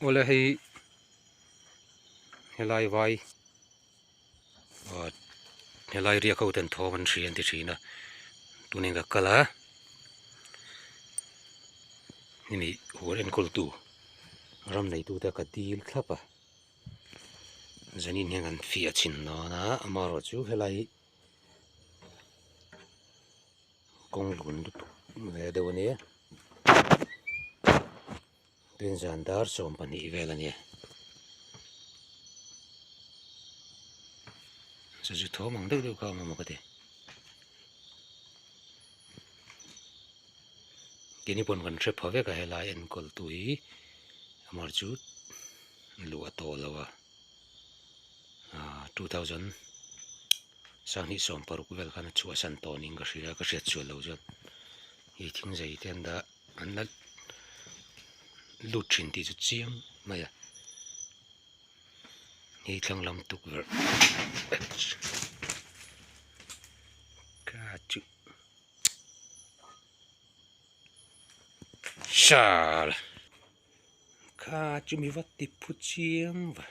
Awle hei helai vai ah helai riak ho ten thawm an hria an ti thin a tunin ka kal a hemi huan enkawl tu ram nei tute ka dil thlap a zanin hian kan fiah chhin dawn a amaherawhchu helai hi kawng lun lutuk ve deuh a nia tin zan dar 12 vel a nia chu chu thawm ang deuh deuh kha a awm emaw ka ti keini pawn kan hre pha vek a helai enkawl tu hi amah chu luh a tawh lo a ah 2000 26 vel khan a chhuahsan tawh niin ka hria ka hriat sual loh chuan hei thing zei te an dah an la lut thin tih chu chiang mai a hei thlang lam tukverh ka chu sal kha chu mi va ti phu chiang va.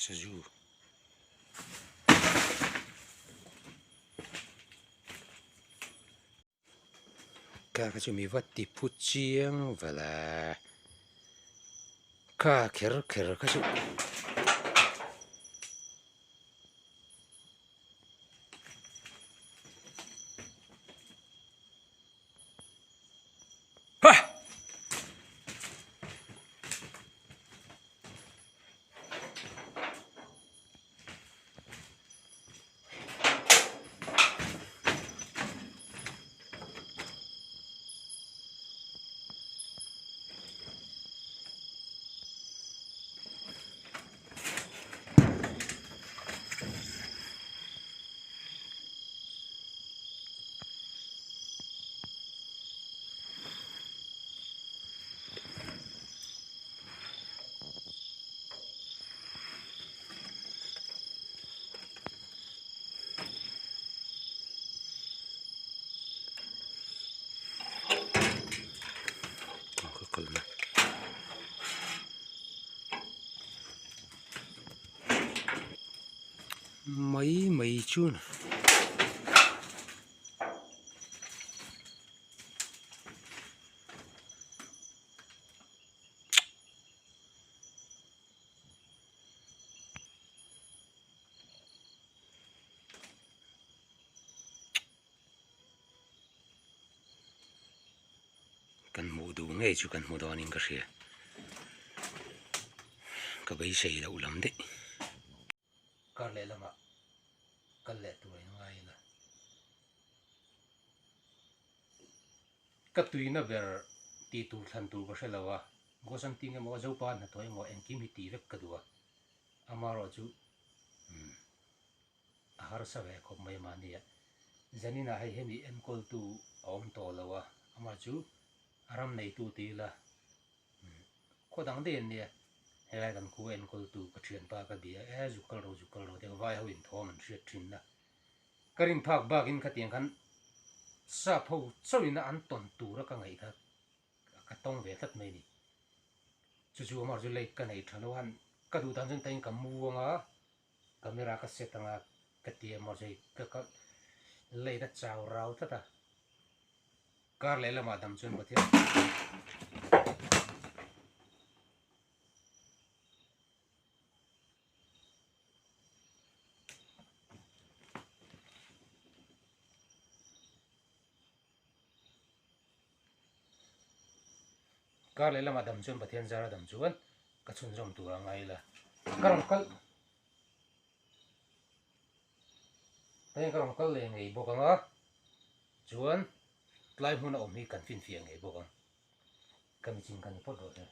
Sazu Kha kha chu mi va ti phu chiang vel a kha kher kher kha chu. Mai mai chu Kan hmuh duh ngei chu kan hmu dawnin ka hria. Ka beisei loh lam daih. Kar leh lamah kal leh tur a inngai ila. Ka tuina ber tih tur thlan tur ka hre lo a, Gosanting emaw Zopa hnathawh emaw engkim hi tih vek ka duh a, amaherawhchu umm a harsa ve khawp mai mahni a, zaninah hei hemi enkawltu a awm tawh lo a, amah chu a ram neitu ti ila umm khaw dang daih an nia, helai kan khua enkawltu ka thianpa ka bia e zuk kal ro zuk kal ro te vai ho in thawm an hriat thin a, ka rin phak bakin khatiang khan sap ho chauhin a an tawn tura ka ngaih kha ka tawng ve tlat mai a ni. Chu chu amah chu lei ka nei tha lo a, ka duh dan chuan tain ka mu ang a, Camera ka set anga ka ti a maw zai ka ka late a chau rau tlat a kar leh lamah dam chuan Pathian Kar leh lamah dam chuan Pathian zara dam chuan ka chhunzawm tur a ngai la. Ka rawn kal Heng ka rawn kal leh ngei bawk ang a, chuan tlai hmun a awm hi kan finfiah ngei bawk ang. Ka mi chin kha ni phawt rawh se.